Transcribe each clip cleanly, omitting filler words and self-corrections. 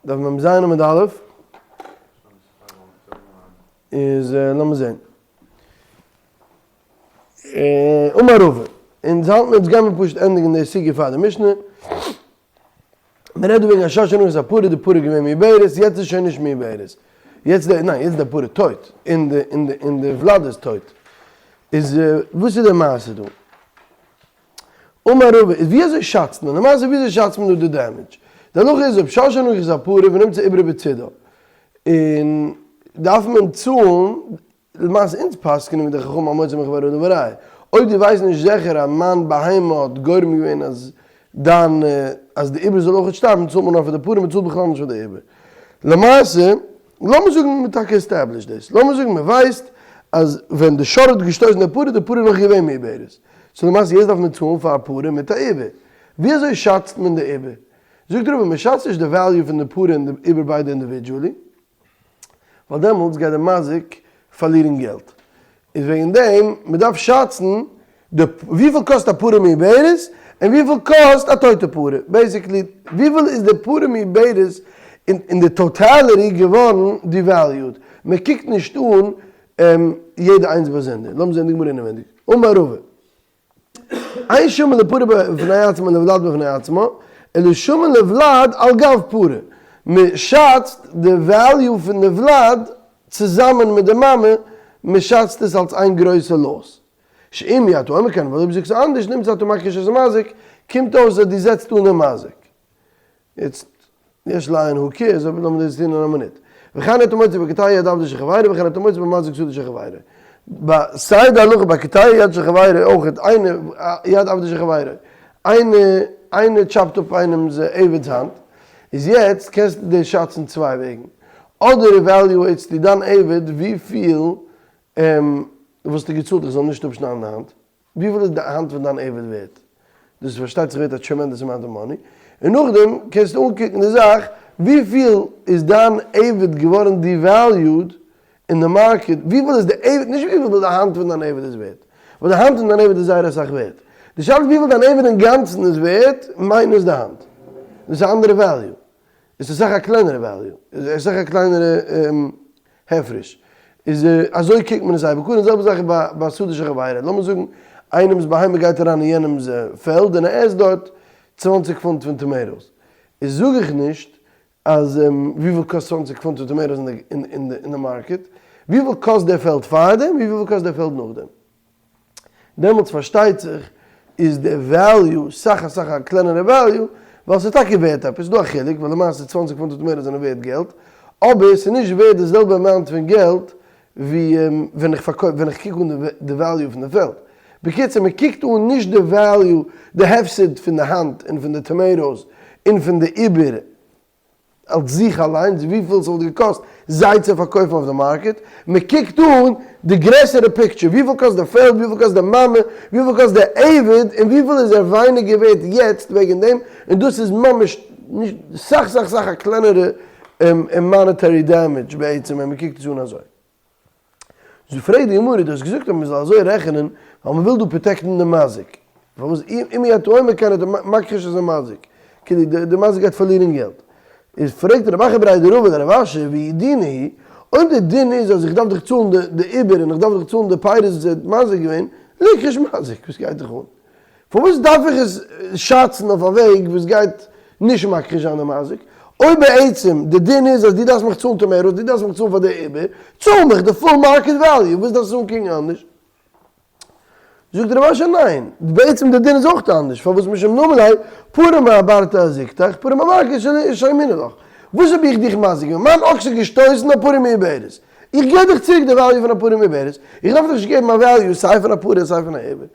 דף מ"ז עמוד א', איז לאמיר זעהן. אמר רבא, אונז האלט מיר, אונז גיימיר פשוט ענדיגן די סוגיא פאר די משנה. מען רעדט דא וועגן א שור שנגח את הפרה, די פרה איז געווען מעוברת, יעצט איז שוין נישט מעוברת. יעצט די, ניין, יעצט די פרה טויט, און די, און די, און די ולד איז טויט. איז וואס איז די מעשה דא? אמר רבא, איז ווי אזוי שאצט מען? למעשה ווי אזוי שאצט מען דא די damage? די הלכה איז אויב שור שנגח את הפרה ונמצא עוברה בצידה, און דארף מען צאלן, למעשה אונז פסק'נען ווי די חכמים המוציא מחבירו עליו הראיה, אויב דו ווייסט נישט זיכער אז מיין בהמה האט גורם געווען אז דיין אז די עובר זאל אויכעט שטארבן צאלט מען נאר פאר די פרה מען צאלט בכלל נישט פאר די עובר. למעשה לאמיר זאגן מען טאקע establish דאס, לאמיר זאגן מען ווייסט אז ווען די שור האט געשטויסן די פרה איז די פרה נאך געווען מעוברת, so למעשה יעצט דארף מען צאלן פאר א פרה מיט א עובר, ווי אזוי שאצט מען די עובר? זאגט רבא מען שאצט נישט די value פון די פרה און די עובר ביידע individually, ווייל דעמאלטס גייט די מזיק פארלירן געלט, איז וועגן דעם מען דארף שאצן די וויפיל קאסט א פרה מעוברת און וויפיל קאסט א טויטע פרה, basically וויפיל איז די פרה מעוברת אין די totality געווארן devalued, מען קוקט נישט אן יעדע איינס באזונדער, לאמיר זען די גמרא אינעווענדיג, אמר רבא. אין שמין לפרה בפני עצמה ולולד בפני עצמה, אלא שמין לוולד על גב פרה. מען שאצט די value פון די ולד צוזאמען מיט די מאמע, מען שאצט עס אלס איין גרויסע loss. שאם אי אתה אומר כן, ווייל אויב זאגסטו אנדערש נמצא אתה מכחיש את המזיק, קומט אויס אז דו זעצט אן דעם מזיק. יעצט, יש לעיין who cares, אבער לאמיר דאס טון אין א מינוט. וכן אתה מוצא בקוטע יד עבדו של חברו וכן אתה מוצא במזיק שדה של חברו. ביי סיי די הלכה ביי קוטע יד של חברו אויך איינער יד עבדו של חברו. איינער איינער chop ט אפ איינעמס עבד'ס האנט. איז יעצט קענסטו דאס שאצן צוויי וועגן. אדער evaluate סטו דיין עבד וויפיל וואלסטו געצאלט איך זאל נישט אפשניידן די האנט. וויפיל איז די האנט פון דיין עבד ווערט? דאס איז פארשטייט זיך ווערט א tremendous amount of money, און נאכדעם קענסטו אנקוקן די זאך, וויפיל איז דיין עבד געווארן devalued אין די מארקעט, וויפיל איז די עבד, נישט וויפיל די האנט פון דיין עבד איז ווערט, ווייל די האנט פון דיין עבד איז זייער אסאך ווערט, די שאלה איז וויפיל דיין עבד אינגאנצן איז ווערט minus די האנט, דאס איז א אנדערע value, עס איז אסאך א קלענערע value, אסאך א קליינערע הפרש. איז אזוי קוקט מען עס אייביג אן, די זעלבע זאך איז ביי שדה של חברו, לאמיר זאגן איינעמס בהמה גייט אריין אין יענעמס פעלד און ער עסט דארט צוואנציג פונט פון tomatoes, איז זאג איך נישט אז וויפיל קאסט צוואנציג פונט פון tomatoes אין די מארקעט, וויפיל קאסט דער פעלד פארדעם און וויפיל קאסט דער פעלד נאכדעם. דעמאלטס פארשטייט זיך איז די value סאך אסאך א קלענערע value, ווייל ס'איז טאקע ווערט עפעס, ס'דא א חילוק, ווייל למעשה צוואנציג פונט tomatoes זענען ווערט געלט, אבער ס'איז נישט ווערט די זעלבע amount פון געלט ווי ווען איך פארקויף, ווען איך קוק אן די value פון די פעלד. בקיצור, מען קוקט אן נישט די value, די הפסד פון די האנט און פון די tomatoes און פון די עובר אלס זיך אליינס וויפיל ס'וואלט געקאסט זיי צו פארקויפן אויף די מארקעט, מען קוקט אן די גרעסערע picture, וויפיל קאסט די פעלד, וויפיל קאסט די מאמע, וויפיל קאסט די עבד, און וויפיל איז ער ווייניגער ווערט יעצט וועגן דעם, און דאס איז ממש נישט סאך סאך סאך א קלענערע monetary damage בעצם ווען מען קוקט עס אן אזוי. זאגט פרעגט די גמרא, דו האסט געזאגט אז מען זאל אזוי רעכענען ווייל מען וויל דא protect ן די מזיק, פארוואס אם אי אתה אומר כן אתה מכחיש את המזיק, כאילו די מזיק גייט פארלירן געלט, איז פרעגט רב אחא בריה דרבא לרב אשי ואי דינא הוא, אויב די דין איז אז איך דארף דיך צאלן די עובר און איך דארף דיך צאלן די פירות וואס ער האט מזיק געווען, ליכחוש מזיק, וואס גייט דיך אן? פארוואס דארף איך עס שאצן אויף א וועג וואס גייט נישט מכחיש זיין די מזיק? אויב בעצם די דין איז אז דו דארפסט מיך צאלן tomatoes, דו דארפסט מיך צאלן פאר די עובר, צאל מיך די full market value, וואס דארפסטו אנקוקן אנדערש? זאגט רב אשי ניין, בעצם די דין איז אויך אנדערש, פארוואס משום דאמר ליה פרה מעברתא הזיקתך פרה מעברתא שלימינא לך, וואס האב איך דיך מזיק געווען? מיין אקס האט געשטויסן א פרה מעוברת, איך געב דיך צוריק די value פון א פרה מעוברת, איך דארף דיך נישט געבן א value סיי פון א פרה סיי פון א עובר.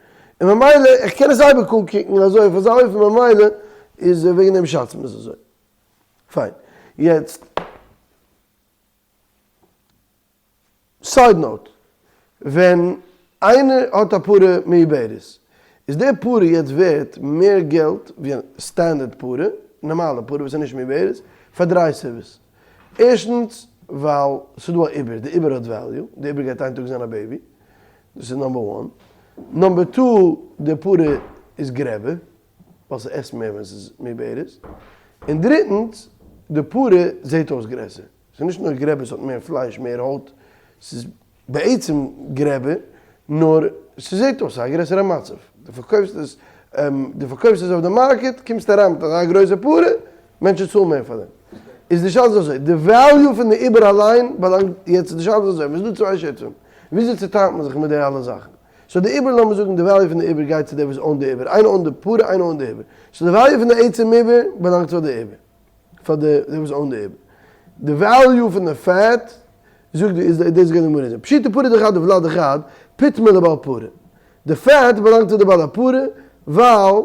און ממילא איך קען עס אייביג אנקוקן אזוי אויף אזא אופן ממילא איז וועגן דעם שאצט מען עס אזוי. פיין. יעצט side note, ווען איינער האט א פרה מעוברת, איז די פרה יעצט ווערט מער געלט ווי א standard פרה, נארמאלע פרה וואס איז נישט מעוברת, פאר דריי סיבות. ערשטנס ווייל ס'איז דא א עובר, די עובר האט value, די עובר גייט איין טאג זיין א baby, דאס איז number one. number two, די פרה איז גרעבער, ווייל ס'עסט מער ווען ס'איז מעוברת. און דריטנס. די פרה זעט אויס גרעסער, ס'איז נישט נאר גרעבער, ס'האט מער פלייש, מער הויט, ס'איז בעצם גרעבער, נאר ס'זעט אויס א גרעסערע מצב, דו פארקויפסט עס, דו פארקויפסט עס אויף די market, קומסט אריין מיט אזא גרויסע פרה, מענטשן צאלן מער פאר דעם. איז די שאלה אזוי, די value פון די עובר אליין באלאנגט, יעצט איז די שאלה אזוי, ווען ס'איז דא צוויי שותפים, וויאזוי צוטיילט מען זיך מיט די אלע זאכן? so די עובר לאמיר זאגן די value פון די עובר גייט צו דער וואס own ט די עובר, איינער own ט די פרה איינער own ט די עובר, so די value פון די עצם עובר באלאנגט פאר די עובר, פאר די דער וואס own ט די עובר. די value פון די fat זאגט די איז דאס גייט די גמרא זאגן פשיטא פרה דחד וולד דחד פיטמא לבעל פרה, די fat באלאנגט צו די בעל הפרה ווייל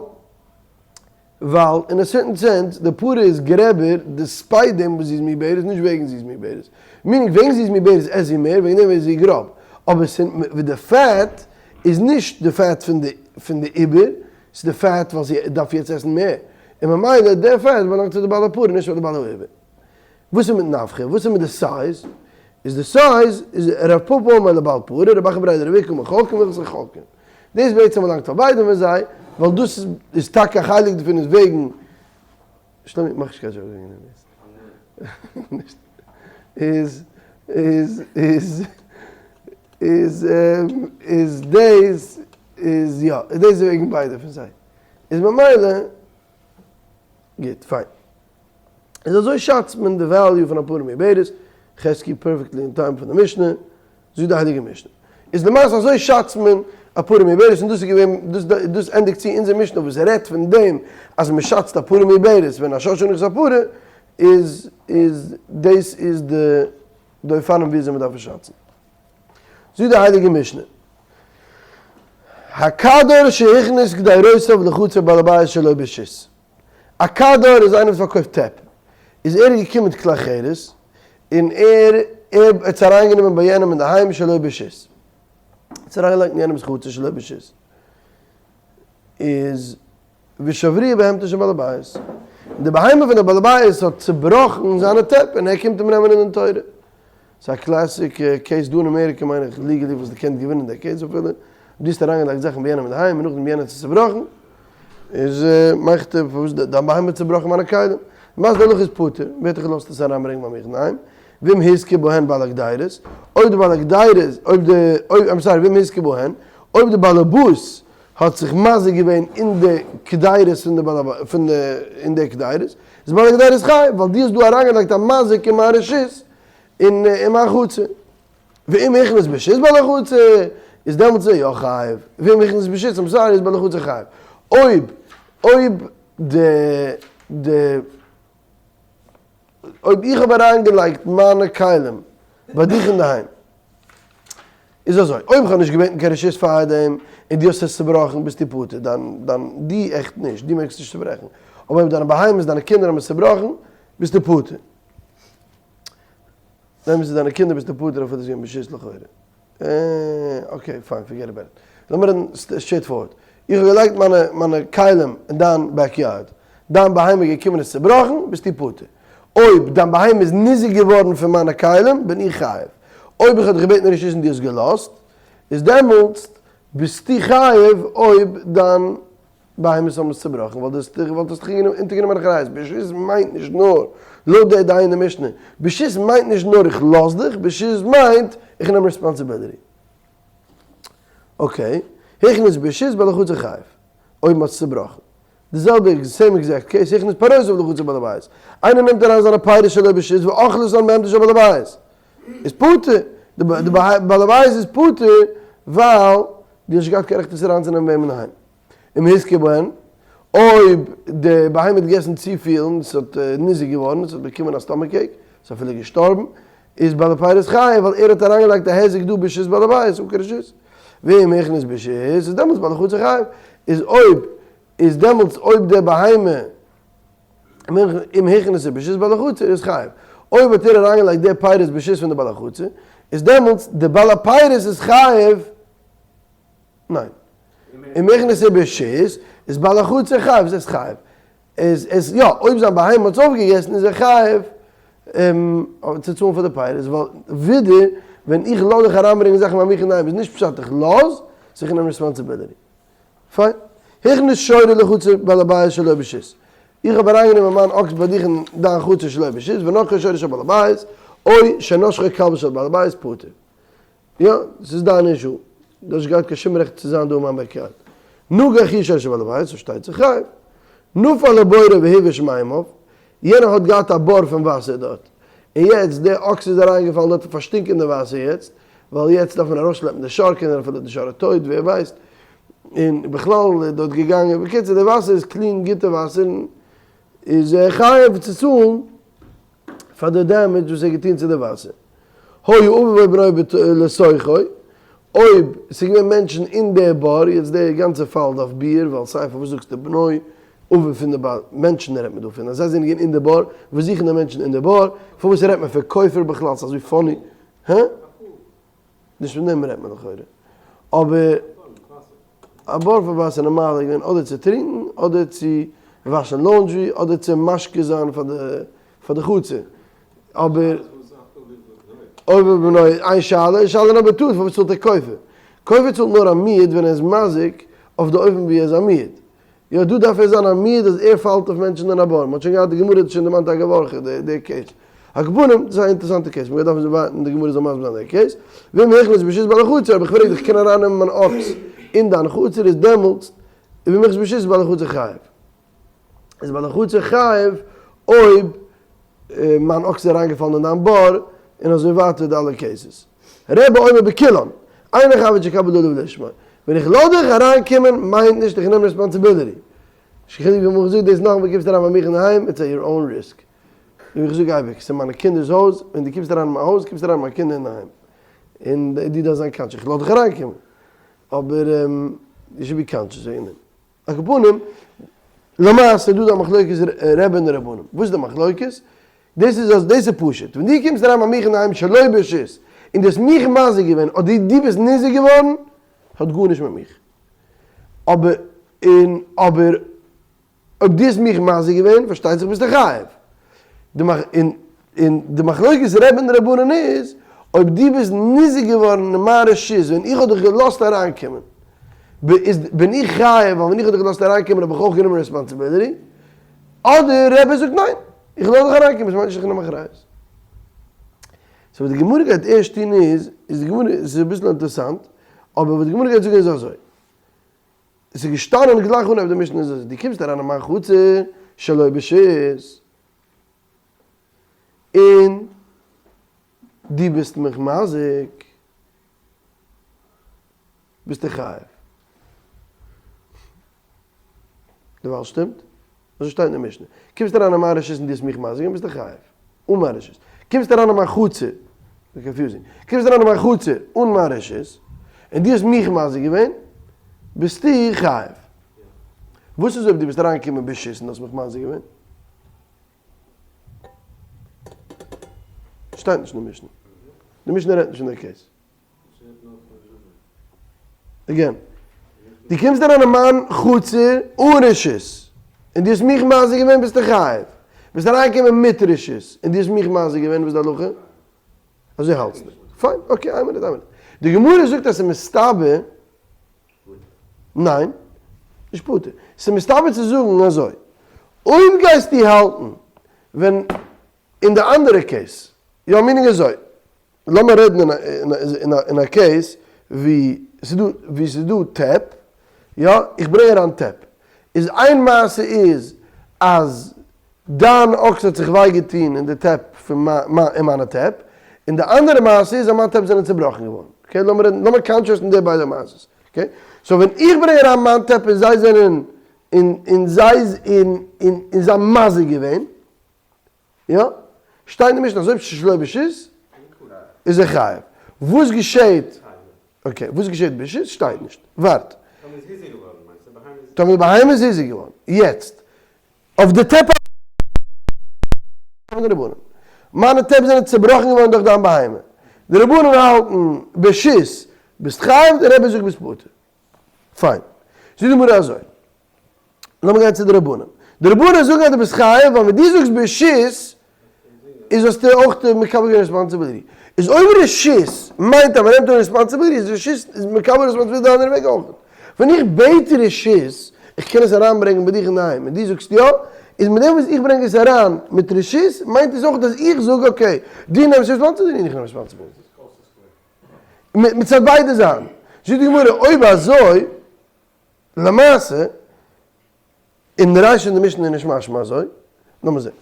ווייל אין א certain sense די פרה איז גרעבער despite דעם וואס זי איז מעוברת נישט וועגן זי איז מעוברת, meaning וועגן זי איז מעוברת עסט זי מער וועגן דעם איז זי גראב, אבער די fat איז נישט די fat פון די פון די עובר, ס'איז די fat ווייל זי דארף יעצט עסן מער, און ממילא די fat באלאנגט צו די בעל הפרה נישט פאר די בעל העובר. וואס איז מיט נפחא? וואס איז מיט די size? איז די size איז רב פפא אמר לבעל פרה, רב אחא בריה דרב איקא אמר חולקין והלכתא חולקין. דאס בעצם באלאנגט פאר ביידע פון זיי, ווייל דאס איז טאקע א חלק דערפון איז וועגן, שלומי מאך נישט קיין joke וועגן דעם יעצט. איז איז איז איז איז דאס איז יא, איז דאס וועגן ביידע פון זיי. איז ממילא גוט פיין. איז אזוי שאצט מען די value פון א פרה מעוברת, חזקי perfectly אין time פון די משנה, זאגט די הייליגע משנה. איז למעשה אזוי שאצט מען א פרה מעוברת און דאס איז געווען דאס דאס ענדיגט צו אונזער משנה וואס רעדט פון דעם אז מען שאצט א פרה מעוברת ווען א שור שנכנס הפרה איז איז דאס איז די די אופנים ווי אזוי מען דארף עס שאצן. זאגט די הייליגע משנה. הקדר שהכניס קדירותיו לחצר בעל הבית שלא ברשות. א קדר איז איינער וואס פארקויפט טעפ, איז ער געקומען מיט כלי חרס, און ער ער האט עס אריינגענומען ביי יענעם אינדערהיים שלא ברשות, עס אריינגעלייגט אין יענעמ'ס חצר שלא ברשות, איז ושברוה בהמתו של בעל הבית, און די בהמה פון די בעל הבית האט צובראכן זיינע טעפ און ער קומט אים נעמען אין דין תורה. ס'איז א classic case דא אין אמעריקע מיין איך legally וואס דו קענסט געווינען די case אפילו דו האסט אריינגעלייגט זאכן ביי יענעם אינדערהיים און נאכדעם יענער האט עס צובראכן איז מאכט ער פארוואס דיין בהמה האט צובראכן מיינע כלים למעשה די הלכה איז פטור ווער האט דיך געלאזט עס אריינברענגן ביי מיך אינדערהיים ואם הזיקה בהן בעל הקדירות אויב די בעל הקדירות אויב די אויב I'm sorry ואם הזיקה בהן אויב די בעלעבאס האט זיך מזיק געווען אין די קדירות פון די בעל פון די אין די קדירות איז בעל הקדירות חייב ווייל דו האסט דא אריינגעלייגט א מזיק אין מיין רשות אין אין מיין חצר. ואם הכניס ברשות בעל החצר איז דעמאלטס איז ער יא חייב, ואם הכניס ברשות I'm sorry איז בעל החצר חייב. אויב אויב די די אויב איך האב אריינגעלייגט מיינע כלים ביי דיך אינדערהיים איז אזוי, אויב איך האב נישט געבעטן קיין רשות פארדעם און דו האסט עס צובראכן ביסטו פטור, דיין דיין דו עכט נישט, דו מעגסט נישט צוברעכן, אבער אויב דיינע בהמות דיינע קינדער האבן עס צובראכן ביסטו פטור. ווען ביסטו דיינע קינדער ביסטו פטור אפילו ס'איז געווען ברשות לכאורה. okay fine forget about it. לאמיר רעדן straight forward. איך האב געלייגט מיינע מיינע כלים אין דיין backyard. דיין בהמה איז געקומען עס צובראכן, ביסטו פטור. אויב דיין בהמה איז ניזוק געווארן פון מיינע כלים, בין איך חייב. אויב איך האב דיך געבעטן רשות און דו האסט געלאזט, איז דעמאלטס ביסטו חייב אויב דיין בהמות האבן עס צובראכן ווייל דו האסט דיך אונטערגענומען אחריות. ברשות מיינט נישט נאר, לויט די דעה אין די משנה, ברשות מיינט נישט נאר איך לאז דיך, ברשות מיינט איך נעם responsibility. okay, הכניס ברשות בעל החצר חייב, אויב מ'האט עס צובראכן. די זעלבע same exact case, הכניס פירותיו לחצר בעל הבית. איינער נעמט אריין זיינע פירות שלא ברשות ואכלתן בהמתו של בעל הבית. איז פטור, די בעל הבית איז פטור ווייל דו האסט נישט געהאט קיין רעכט עס אריינצונעמען ביי אים אינדערהיים. אם הזיקה בהן, אויב די בהמה האט געגעסן צופיל און עס האט ניזוק געווארן, עס האט באקומען א stomach ache, עס איז אפילו געשטארבן, איז בעל הפירות חייב, ווייל ער האט אריינגעלייגט א היזק דא ברשות בעל הבית, אן קיין רשות. ואם הכניס ברשות, איז דעמאלטס בעל החצר חייב. איז אויב, איז דעמאלטס אויב די בהמה, אם הכניס ברשות בעל החצר איז חייב. אויב האט ער אריינגעלייגט די פירות ברשות פון די בעל החצר, איז דעמאלטס די בעל הפירות איז חייב. ניין. אם הכניס ברשות, איז בעל החצר חייב, וואס הייסט חייב? איז איז יא, אויב זיין בהמה האט עס אויפגעגעסן איז ער חייב צו צאלן פאר די פירות, ווייל ווידער ווען איך לאז דיך אריינברענגען זאכן ביי מיך אינדערהיים איז נישט פשט איך לאז, ס'איז איך נעם responsibility. פיין. הכניס שורו לחצר בעל הבית שלא ברשות. איך האב אריינגענומען מיין אקס ביי דיך אין דיין חצר שלא ברשות, ונגחו שורו של בעל הבית, או שנשכו כלבו של בעל הבית פטור. יא, ס'איז דיין issue. דו האסט נישט געהאט קיין שום רעכט צו זיין דא אין מיין backyard. נגח הוא שורו של בעל הבית, פארשטייט זיך חייב. נפל לבורו והבאיש מימיו, יענער האט געהאט א בור פון וואסער דארט, און יעצט די אקס איז אריינגעפאלן דארט און פארשטינקען די וואסער יעצט, ווייל יעצט דארף מען ארויסשלעפן די שור, קען זיין אפילו די שור איז טויט, ווער ווייסט, און בכלל איז דארט געגאנגען, בקיצור די וואסער איז clean גוטע וואסער, איז ער חייב צו צאלן פאר די damage וואס ער האט געטון צו די וואסער. היה אביו או בנו לתוכו, אויב ס'איז געווען מענטשן אין די בור, יעצט די גאנצע פאל דארף ביאור, ווייל סיי פארוואס זאגסטו בנו, אביו פון די בור, מענטשן רעדט מען דא פון, אז זיי זענען געווען אין די בור, וואס זוכן די מענטשן אין די בור, פארוואס רעדט מען פון כופר בכלל, ס'איז אזוי funny, הא? נישט פון דעם רעדט מען לכאורה. אבער א בור פון וואסער נארמאל איז געווען אדער צו טרינקן אדער צו וואשן laundry אדער צו משקה זיין פאר די פאר די חצר. אבער אויב אויב נאר איין שאלה, שאלה number two איז פארוואס צאלט ער כופר? כופר צאלט נאר א מועד ווען ער איז מזיק אויף די אופן ווי ער איז א מועד. יא דא דארף ער זיין א מועד אז ער פאלט אויף מענטשן אין א בור, מ'האט שוין געהאט די גמרא האט שוין דערמאנט א געווארכע די case. על כל פנים, דאס איז א אינטערעסאנטע case, מ'גייט דארפן ווארטן די גמרא זאל מסביר זיין די case. ואם הכניס ברשות בעל החצר, אויב איך פרעג דיך קען ארייננעמען מיין אקס אין דיין חצר איז דעמאלטס ואם הכניס ברשות בעל החצר חייב. איז בעל החצר חייב אויב מיין אקס איז אריינגעפאלן אין דיין בור, און אזוי ווייטער די אלע cases. רבי אומר בכולן, אינו חייב עד שיקבל עליו לשמה. ווען איך לאז דיך אריינקומען מיינט נישט איך נעם responsibility. נישט קיין חילוק ווי אמאל געזאגט דאס נאכאמאל קומסט אריין ביי מיך אינדערהיים it's at your own risk. ווי איך זאג אייביג, ס'איז מיינע קינדער'ס הויז, ווען דו קומסט אריין אין מיין הויז קומסטו אריין אין מיין קינדער אינדערהיים. און דו דארפסט זיין conscious, איך לאז דיך אריינקומען. אבער you should be conscious וועגן דעם. על כל פנים, למעשה איז דא דא א מחלוקת רבי און רבנן. וואס איז די מחלוקת? דאס איז אז דאס איז פשוט, ווען דו קומסט אריין ביי מיך אינדערהיים שלא ברשות, און דו האסט מיך מזיק געווען, אדער דו ביסט ניזוק געווארן, האט גארנישט מיט מיך. אבער און אבער אויב דו האסט מיך מזיק געווען, פארשטייט זיך ביסטו חייב. די מח און און די מחלוקת רבי און רבנן איז, אויב דו ביסט ניזוק געווארן אין מיין רשות ווען איך האב דיך געלאזט אריינקומען, ב איז בין איך חייב ווייל ווען איך האב דיך געלאזט אריינקומען האב איך אויך גענומען responsibility, אדער רבי זאגט ניין, איך לאז דיך אריינקומען, עס מיינט נישט איך נעם אחריות. so וואס די גמרא גייט ערשט טון איז, איז די גמרא, עס איז אביסל אינטערעסאנט, אבער וואס די גמרא גייט זאגן איז אזוי, עס איז געשטאנען גלייך אנהייב די משנה איז אזוי, דו קומסט אריין אין מיין חצר שלא ברשות, און דו ביסט מיך מזיק, ביסטו חייב. דערווייל שטימט? אזוי שטייט אין די משנה. קומסט אריין אין מיין רשות און דו האסט מיך מזיק געווען ביסטו חייב. אן מיין רשות. קומסט אריין אין מיין חצר, confusing. קומסט אריין אין מיין חצר אן מיין רשות, און דו האסט מיך מזיק געווען, ביסטו חייב. וואס איז אויב דו ביסט אריינגעקומען ברשות און דו האסט מיך מזיק געווען? שטייט נישט אין די משנה. די משנה רעדט נישט פון די case. Again. דו קומסט אריין אין מיין חצר אן רשות, און דו האסט מיך מזיק געווען ביסטו חייב. ביסט אריינגעקומען מיט רשות, און דו האסט מיך מזיק געווען, וואס איז די הלכה? אזוי האלטסטו. פיין, okay, איין מינוט, איין מינוט. די גמרא זאגט אז ס'איז מסתבר, ניין, נישט פטור. ס'איז מסתבר צו זאגן אזוי, אויב גייסטו האלטן ווען אין די אנדערע case, יא meaning אזוי, לאמיר רעדן אין א case ווי ס'איז דא ווי ס'איז דא טעפ, יא, איך ברענג אריין טעפ, איז איין מעשה איז אז דיין אקס האט זיך וויי געטון אין די טעפ פון אין מיינע טעפ, און די אנדערע מעשה איז אז מיין טעפ זענען צובראכן געווארן, okay לאמיר רעדן לאמיר contrast ן די ביידע מעשות, okay, so ווען איך ברענג אריין מיין טעפ און זיי זענען און און זיי און און זיי מזיק געווען, יא? שטייט אין די משנה אז אויב שלא ברשות איז ער חייב. וואס געשעהט? Okay, וואס געשעהט ברשות שטייט נישט. ווארט. טאמער איז היזק געווארן מיינסטו? בהמה איז. טאמער די בהמה איז היזק געווארן. יעצט, אויף די טעפ די רבנן. מיינע טעפ זענען צובראכן געווארן דורך דיין בהמה. די רבנן האלטן ברשות ביסט חייב, די רבי זאגט ביסט פטור. פיין. זאגט די גמרא אזוי. לאמיר גיין צו די רבנן. די רבנן זאגן אז דו ביסט חייב ווייל ווען דו זאגסט ברשות איז האסטו אויך מקבל געווען responsibility. איז אויב רשות מיינט אז מ'נעמט אן responsibility איז רשות איז מקבל responsibility די אנדערע וועג אויך. ווען איך בעט רשות, איך קען עס אריינברענגען ביי דיך אינדערהיים און דו זאגסט יא, איז מיט דעם וואס איך ברענג עס אריין מיט רשות, מיינט עס אויך אז איך זאג okay, דו נעמסט responsibility און איך נעם responsibility. מצד ביידע זייטן. זאגט די גמרא, אויב אזוי, למעשה, אין רישא אין די משנה איז נישט משמע אזוי, לאמיר זען.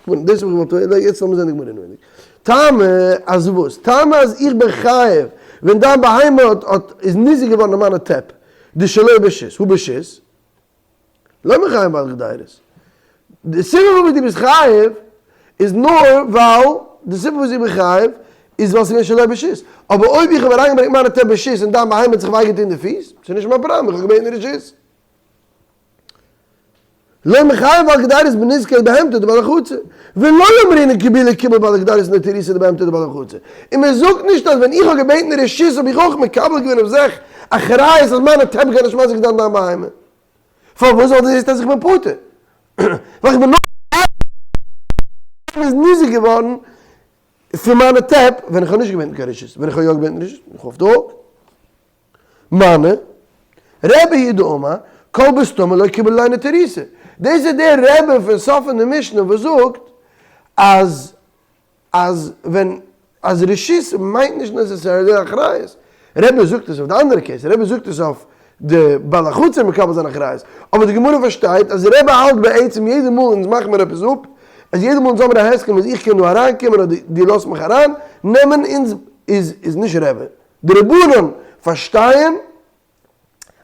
דאס האב איך געוואלט, יעצט לאמיר זען די גמרא אינעווייניג. טעמא אז וואס? טעמא אז איך בין חייב ווען דיין בהמה האט האט איז ניזוק געווארן אין מיינע טעפ, דשלא ברשות, הא ברשות, לא מיחייב בעל גדירות. די סיבה פארוואס דו ביסט חייב איז נאר ווייל די סיבה פארוואס איך בין חייב איז ווייל ס'איז געווען שלא ברשות. אבער אויב איך האב אריינגעברענגט מיינע טעפ ברשות און דיין בהמה האט זיך וויי געטון די פיס, ס'איז נישט מיין פראבלעם, איך האב געבעטן רשות. לא מיחייב בעל קדירות בנזקי בהמתו דבעל החצר, ולא אמרינן קיבולי קיבל בעל קדירות נטירותא דבהמתו דבעל החצר, און מען זאגט נישט אז ווען איך האב געבעטן רשות האב איך אויך מקבל געווען אויף זיך אחריות אז מיינע טעפ גייען נישט מזיק זיין דיין בהמה. פארוואס? ווייל דו זעסט אז איך בין פטור. ווייל איך בין נאר איז ניזוק געווארן פון מיינע טעפ ווען איך האב נישט געבעטן קיין רשות, ווען איך האב יא געבעטן רשות בין איך off the hook. מני, רבי היא דאמר, כל בסתמא לא קיבל עליה נטירותא. דאס איז דער רבי פון סוף פון די משנה וואס זאגט אז אז ווען אז רשות מיינט נישט necessarily אחריות. רבי זאגט עס אויף די אנדערע case, רבי זאגט עס אויף די בעל החצר מקבל זיין אחריות. אבער די גמרא פארשטייט אז רבי האלט בעצם יעדע מאל אונז מאכן מיר עפעס אפ, אז יעדע מאל אונז האמיר א הסכם אז איך קען דא אריינקומען אדער דו לאזט מיך אריין, נעמען אונז איז איז נישט רבי. די רבנן פארשטייען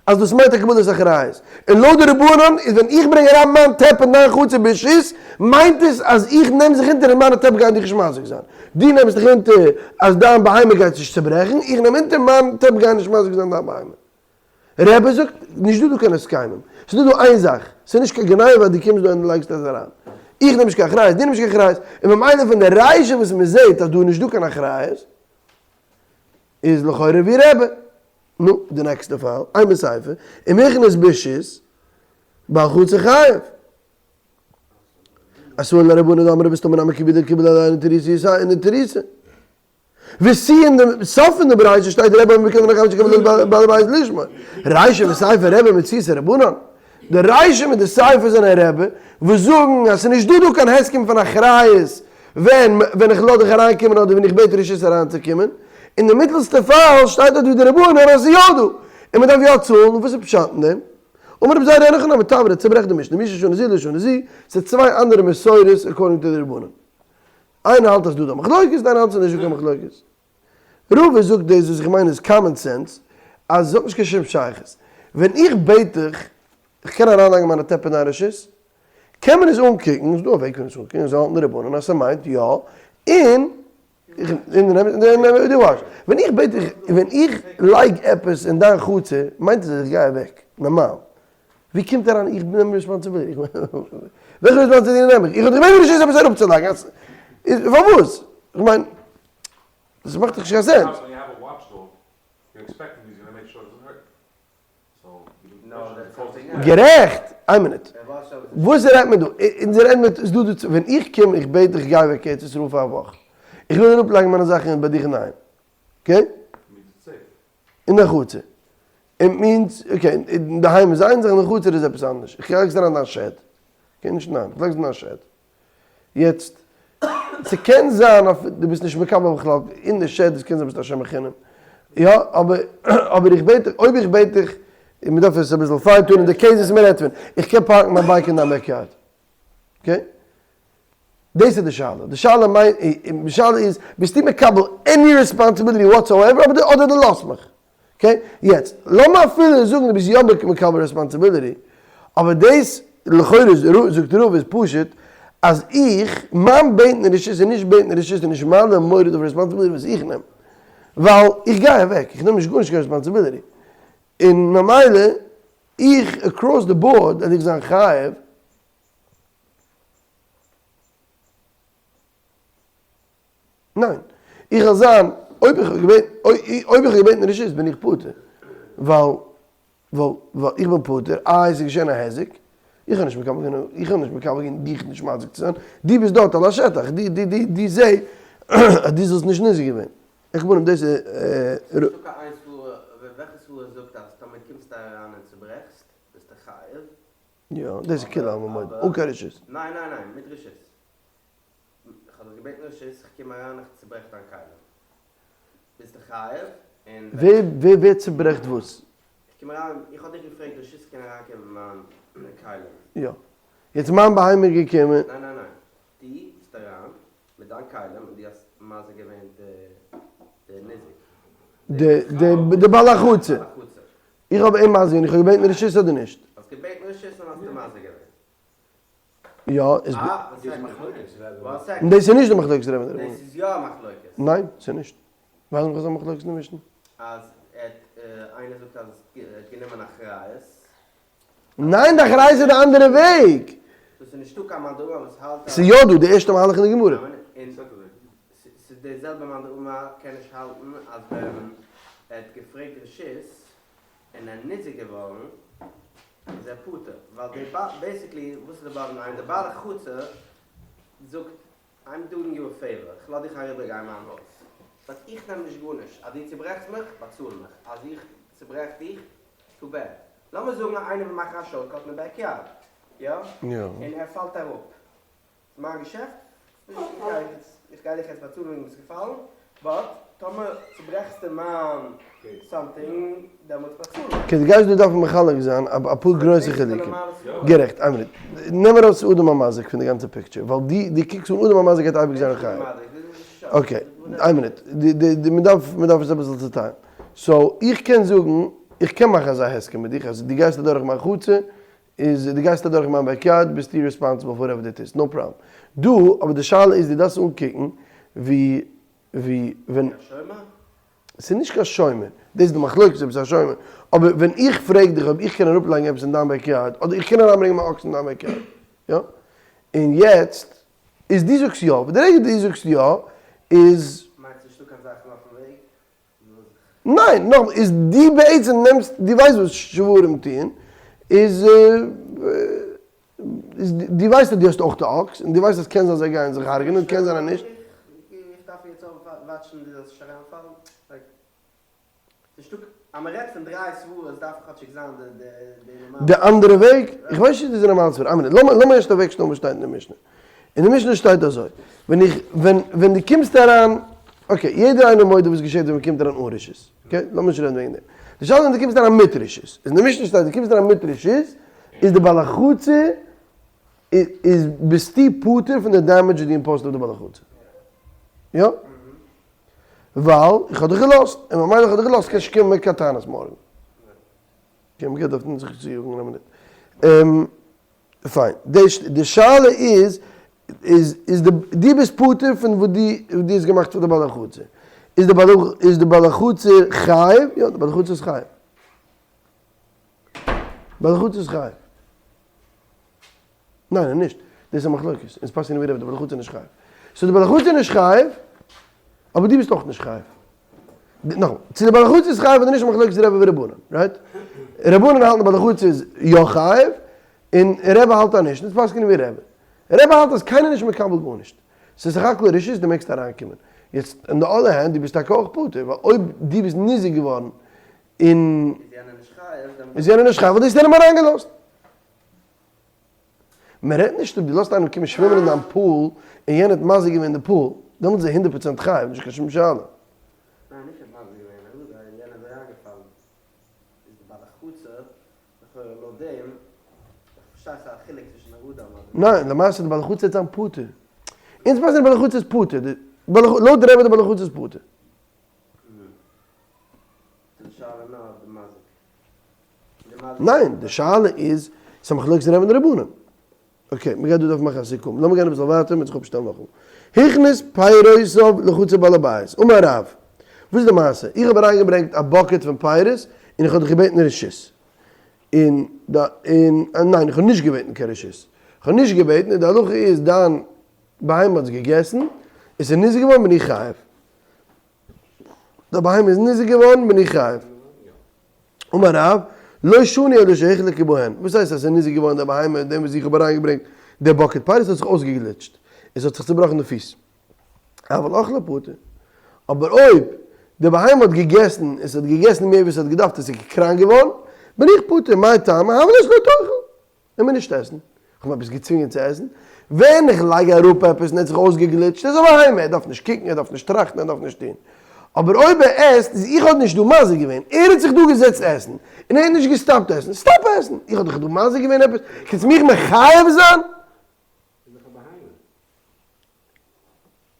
אז דאס מיינט א קבלת אחריות, און לויט די רבנן איז ווען איך ברענג אריין מיין טעפ אין דיין חצר ברשות, מיינט עס אז איך נעם זיך אונטער אז מיינע טעפ גייען דיך נישט מזיק זיין. דו נעמסט דיך אונטער אז דיין בהמה גייט נישט צוברעכן, איך נעם אונטער מיין טעפ גייען נישט מזיק זיין דיין בהמה. רבי זאגט, נישט דא דא קיין הסכמים, ס'איז דא דא איין זאך, ס'איז נישט קיין גניבה אז דו קומסט דא און לייגסט עס אריין. איך נעם נישט קיין אחריות, דו נעמסט נישט קיין אחריות, און ממילא פון די רישא וואס מ'זעט אז דא איז נישט דא קיין אחריות, איז לכאורה ווי רבי. נו, די נעקסטע פאל, אימא סיפא, אם הכניס ברשות, בעל חצר חייב. אתאן לרבנן דאמרי בסתמא נמי קיבולי קיבל עליה נטירותא נטירותא. ותו אין די סוף פון די ברייתא שטייט רבי אומר בקנין חייב עד שיקבל בעל הבית לשמור. רישא וסיפא רבי מציעתא רבנן. די רישא מיט די סיפא זענען רבי וואס זאגן אז ס'איז נישט דא דא קיין הסכם פון אחריות ווען ווען איך לאז דיך אריינקומען אדער ווען איך בעט רשות אריינצוקומען, אין די מיטלסטע פאל שטייט דארט ווי די רבנן אז ס'איז יא דא און מ'דארף יא צאלן, וואס איז פשט אין דעם? אמר רבי זירא אין הכי נמי תברא צוברעכט די משנה, מי ששנה זו לא שנה זו, ס'איז צוויי אנדערע מסורות according to די רבנן. איינער האלט אז ס'דא דא מחלוקת און איינער האלט ס'איז נישט דא קיין מחלוקת. רבא זאגט דאס וואס איך מיין איז common sense, אז עס האט נישט קיין שום שייכות. ווען איך בעט דיך, איך קען אריינלייגן מיינע טעפ אין דיין רשות? קען מען עס אנקוקן, איז דא א וועג פון עס אנקוקן, אזוי האלטן די רבנן אז ס'מיינט יא, און דו וואש. ווען איך בעט דיך, ווען איך לייג עפעס אין דיין חצר, מיינט עס אז איך גיי אוועק, נארמאל. ווי קומט אריין איך נעם responsibility? וועלכע responsibility נעם איך? איך האב דיך געבעטן רשות עפעס אראפצולייגן, פארוואס? איך מיין. דאס מאכט דאך נישט קיין sense. גערעכט! איין מינוט. וואס רעדט מען דא? אונז רעדן מיט, איז דא דא, ווען איך קום איך בעט דיך גיי אוועק ארץ ישראל פאר א וואך. איך וויל אראפ לייגן מיינע זאכן ביי דיך אינדערהיים. okay? אין דיין חצר. it means, okay, אינדערהיים איז איין זאך אין די חצר איז עפעס אנדערש. איך לייג עס אריין אין דיין shed. okay, נישט אינדערהיים. איך לייג עס אין דיין shed. יעצט, ס'קען זיין אז דו ביסט נישט מקבל בכלל אין די shed, עס קען זיין ביסט א שומר חינם, יא, אבער אבער איך בעט דיך, אויב איך בעט דיך, און מ'דארף עס אביסל fine tune ען די case וואס מ'רעדט פון, איך קען פארקן מיין bike אין דיין backyard, okay? דאס איז די שאלה, די שאלה מיינט, די שאלה איז, ביסטו מקבל any responsibility whatsoever, אדער דו לאזט מיך? okay, יעצט, לאמיר אפילו זאגן דו ביסט יא מקבל responsibility, אבער דאס לכאורה זאגט רבא איז פשוט אז איך, מיין בעטן רשות און נישט בעטן רשות איז נישט מעלה מוריד אויף responsibility וואס איך נעם, ווייל איך גיי אוועק, איך נעם נישט גארנישט קיין responsibility, און ממילא איך across the board וועל איך זיין חייב. ניין. איך וועל זיין, אויב איך האב געבעטן, אויב איך האב געבעטן רשות בין איך פטור. ווייל, ווייל, ווייל איך בין פטור, איי עס איז געשען א היזק, איך האב נישט מקבל געווען, איך האב נישט מקבל געווען דיך נישט מזיק צו זיין, דו ביסט דארט על השטח, דו, דו, דו, דו זע אז דו זאלסט נישט ניזוק געווען. איך בין דאס איז. נישטא קיין איין סברא, וועלכע סברא זאגט אז טאמער קומסטו אריין און צוברעכסט ביסטו חייב? יא, דאס איז כולי עלמא מודה, אן קיין רשות. ניין ניין ניין, מיט רשות. איך האב דיך געבעטן רשות, איך קום אריין איך צוברעך דיין כלים. ביסטו חייב, און ווער ווער ווער צוברעכט וואס? איך קום אריין, איך האב דיך געפרעגט רשות איך קען אריינקומען מיט מיין כלים. יא. יעצט מיין בהמה איז געקומען. ניין ניין ניין, דו ביסט אריין מיט דיין כלים און דו האסט מזיק געווען די די ניזק. די די די בעל החצר. איך האב אים מזיק געווען, איך האב געבעטן רשות אדער נישט? האסט געבעטן רשות און האסט אים מזיק געווען. יא, איז. דאס איז נישט די מחלוקת רבי און רבנן. דאס איז יא א מחלוקת. ניין, ס'איז נישט. ווייז מיך אזא מחלוקת אין די משנה. אז ער האט, איינער זאגט אז ער האט גענומען אחריות. ניין, די אחריות איז די אנדערע וועג. דאס איז נישטא קיין מאן דאמר וואס האלט אז. ס'איז יא דא, די ערשטע מהלך אין די גמרא. און ס'איז די זעלבע מאן דאמר קען נישט האלטן אז ווען ער האט געפרעגט רשות און ער ניזוק געווארן איז ער פטור, ווייל די basically וואס איז די bottom line, די בעל החצר זאגט I'm doing you a favor, איך לאז דיך אריבער גיין מיין הויז, but איך נעם נישט גארנישט, אז דו צוברעכסט מיך, באצאל מיך, אז איך צוברעך דיך, too bad. לאמיר זאגן איינער וויל מאכן א shortcut אין די backyard, יא? און ער פאלט אראפ, מיין געשעפט? איך גיי דיך יעצט באצאלן וועגן ביסט געפאלן, but טאמער צוברעכסטו מיין something דעמאלטס באצאל איך. okay, דו גייסט דא דארפן מחלק זיין אפאר גרויסע חילוקים. גערעכט, איין מינוט. נעם ארויס אדם המזיק פון די גאנצע picture, ווייל דו קוקסט אן אדם המזיק גייט אייביג זיין חייב. okay, איין מינוט. מ'דארף מ'דארף עס אביסל צוטיילן. so, איך קען זאגן, איך קען מאכן אזא הסכם מיט דיך אז דו גייסט אדורך מיין חצר, איז דו גייסט אדורך מיין backyard ביסטו responsible פאר whatever דו טוסט, no problem. דא, אבער די שאלה איז דו דארפסט אנקוקן ווי ווי ווען. א שומר? ס'איז נישט קיין שומר, דאס איז די מחלוקת אויב ס'איז א שומר, אבער ווען איך פרעג דיך אויב איך קען אראפלייגן עפעס אין דיין backyard, אדער איך קען אריינברענגען מיין אקס אין דיין backyard, יא? און יעצט איז דו זאגסט יא, די רגע דו זאגסט יא איז. מיינסט נישטא קיין זאכן אויפן וועג? ניין, נאכאמאל, איז דו בעצם נעמסט, דו ווייסט וואס שוורים טוען, איז איז דו ווייסט אז דו האסט אויך די אקס, און דו ווייסט אז קען זיין זיי גייען זיך הרג'נען, קען זיין אז נישט. איך דארף יעצט אויך וואטשן דו זאלסט נישט אריינפאלן, like ס'נישטא, אז מ'רעדט פון דריי סברות דארף כאטשיג זיין די די נארמאלע. די אנדערע וועג? איך ווייס נישט צו דאס איז די נארמאלע סברא, איין מינוט, לאמיר ערשט אוועקשטעלן וואס שטייט אין די משנה. אין די משנה שטייט אזוי, ווען איך, ווען, ווען דו קומסט אריין, okay, יעדער איינער מודה וואס געשעט ווען מען קומט אריין אן רשות, okay, לאמיר נישט רעדן וועגן דעם. די שאלה איז ווען דו קומסט אריין מיט רשות. איז אין די משנה שטייט דו קומסט אריין מיט רשות, איז די בעל החצר, איז ביסטו פטור פון די damage וואס דו impose ט אויף די בעל החצר. יא? ווייל איך האב דיך געלאזט, און ממילא איך האב דיך געלאזט קענסט נישט קומען מיט קיין טענות מארגן. okay, מ'גייט דארפן זיך צו יאגן אין א מינוט. פיין, די שאלה איז, איז איז די דו ביסט פטור פון וואס דו דו האסט געמאכט פאר די בעל החצר, איז די בעל איז די בעל החצר חייב? יא, די בעל החצר איז חייב. בעל החצר איז חייב. ניין, ניין, נישט. דאס איז א מחלוקת. אונז פסק'נען ווי רבי, די בעל החצר איז נישט חייב. so די בעל החצר איז נישט חייב, אבער דו ביסט אויך נישט חייב. נאכאמאל, צו די בעל החצר איז חייב אדער נישט איז מחלוקת רבי ורבנן, right? רבנן האלטן די בעל החצר איז יא חייב, און רבי האלט אז נישט, אונז פסק'נען ווי רבי. רבי האלט אז קיינער איז נישט מקבל גארנישט. ס'איז סך הכל רשות, דו מעגסט אריינקומען. יעצט, on the other hand, דו ביסט טאקע אויך פטור, ווייל אויב דו ביסט ניזוק געווארן און. איז יענער נישט חייב, דעמאלט. איז יענער נישט חייב ווייל דו האסט יענעם אריינגעלאזט. מען רעדט נישט אויב דו לאזט איינעם קומען שווימען אין דיין pool און יענער האט מזיק געווען די pool, דעמאלטס איז ער הונדערט פראצענט חייב, נישט קיין שום שאלה. ניין נישט ער האט מזיק געווען, אלעזר יענער איז אריינגעפאלן איז די בעל החצר לכאורה לויט דעם, איך פארשטיי ס'איז א חילוק צווישן א אדם אדער. ניין, למעשה די בעל החצר וועט זיין פטור. אונז ווייסן די בעל החצר איז פטור, לויט די רבי די בעל החצר איז פטור. די שאלה נאר אויף די מזיק. ניין, די שאלה איז, ס'איז א מחלוקת רבי און רבנן. okay, מ'גייט דא דארפן מאכן א סיכום. לאמיר גיין אביסל ווייטער, מ'וועט זיך אפשטעלן נאכאמאל. הכניס פירותיו לחצר בעל הבית. אמר רב, וואס איז די מעשה? איך האב אריינגעברענגט א bucket פון פירות, און איך האב דיך געבעטן רשות. און די, און, ניין, איך האב נישט געבעטן קיין רשות. איך האב נישט געבעטן, און די הלכה איז, דיין בהמה האט עס געגעסן, און ס'איז ניזוק געווארן, בין איך חייב. די בהמה איז ניזוק געווארן, בין איך חייב. אמר רב, לא שנו אלא שהוחלקו בהן, וואס הייסט אז עס איז ניזוק געווארן די בהמה דעם וואס איך האב אריינגעברענגט די bucket פירות האט זיך אויסגעגליטשט און ס'האט זיך צובראכן די פיס, אבל אכלה פטור, אבער אויב די בהמה האט געגעסן און ס'האט געגעסן מער ווי ס'האט געדארפט און ס'איז קראנק געווארן, בין איך פטור, מאי טעמא, הוה ליה שלא תאכל. ער מוז נישט עסן. איך האב אים עפעס געצווינגען צו עסן? ווען איך לייג אראפ עפעס און ער האט זיך אויסגעגליטשט, ער איז א בהמה, ער דארף נישט קוקן, ער דארף נישט טראכטן, ער דארף נישט טון. אבער אויב ער עסט, איז איך האב נישט דא מזיק געווען, ער האט זיך דא געזעצט עסן, און ער האט נישט געסטאפט עסן, stop עסן! איך האב דיך דא מזיק געווען עפעס? קענסט מיך מחייב זיין? איז דאך א